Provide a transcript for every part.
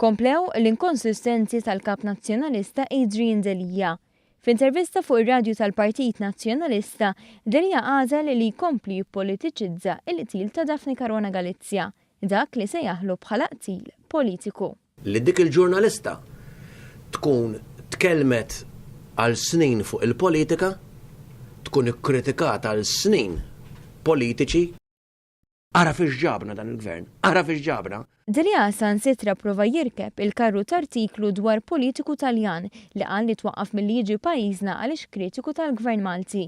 Komplew l-inkonsistenzi tal-Kap Nazzjonalista Adrian Delia. F'intervista fuq ir-radju tal-Partit Nazzjonalista, Delia għażel li jkompli jippolitiċizza l-qtil ta' Daphne Caruana Galizia, dak li sejjaħlu bħala qtil politiku. Li dik il-ġurnalista tkun tkellmet għal snin fuq il-politika, tkun ikkritikat għal snin politiċi, Ara fiex ġabna dan il-gvern, ara fiex ġabna! Delia saħansitra prova jirkeb il-karru t'artiklu dwar politiku Taljan li qal li twaqqaf milli jiġi pajjiżna għaliex kritiku tal-Gvern Malti.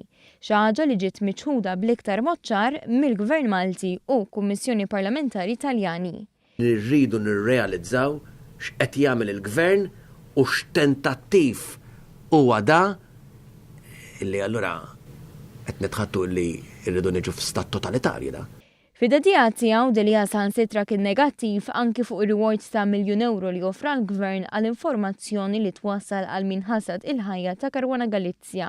Xi ħaġa li ġiet miċħuda bl-iktar mod ċar mill-Gvern Malti u Kummissjoni Parlamentari Taljani. Li rridu nirrealizzaw x'qed jagħmel il-Gvern u x'tentattiv huwa da li allura qed nitħaddtu li rridu niġu f'stat totalitarju da. Fid-dagħdigħa tiegħu, Delia saħansitra kien negattiv anki fuq ir-reward ta' miljun ewro li offra l-Gvern għal informazzjoni li twassal għal min ħasad il-ħajja ta' Caruana Galizia.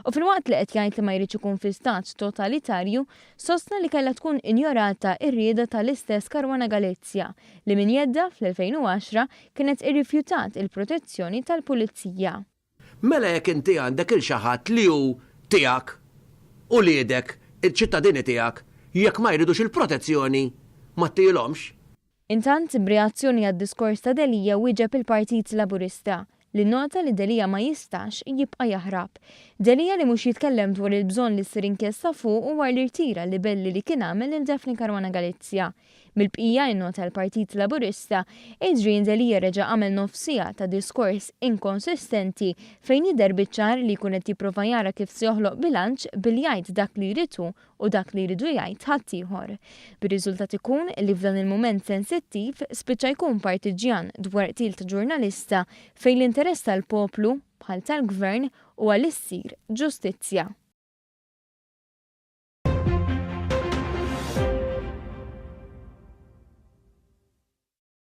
U filwaqt li qed jgħid li ma jridx ikun fi stat totalitarju, sostna li kellha tkun injorata r-rieda tal-istess Caruana Galizia li minn jeddha fl-2010 kienet irrifjutat il-protezzjoni tal-pulizija. Mela jekk inti għandek 'il xi ħadd li hu tiegħek, uliedek, iċ-ċittadini tiegħek, jekk ma jridux il-protezzjoni ma ttihilhomx. Intant, b'reazzjoni għad-diskors ta' Delia wieġeb il-Partit Laburista, li nnota li Delia ma jistax jibqa' jaħrab. Delia li mhux jitkellem dwar il-bżonn li ssir inkjesta fuqu wara li rtira l-libelli li kien għamel lil Daphne Caruana Galizia. Mill-bqija, innota l-Partit Laburista, Adrian Delia reġa' għamel nofs siegħa ta' diskors inkonsistenti fejn jidher biċ-ċar li jkun qed jipprova jara kif se joħloq bilanċ billi jgħid dak li jrid hu u dak li jridu jgħid ħaddieħor. Bir-riżultat ikun li f'dan il-mument sensittiv spiċċa jkun partiġġjan dwar qtil ta' ġurnalista fejn l-interess tal-poplu, bħal tal-Gvern, huwa li ssir ġustizzja.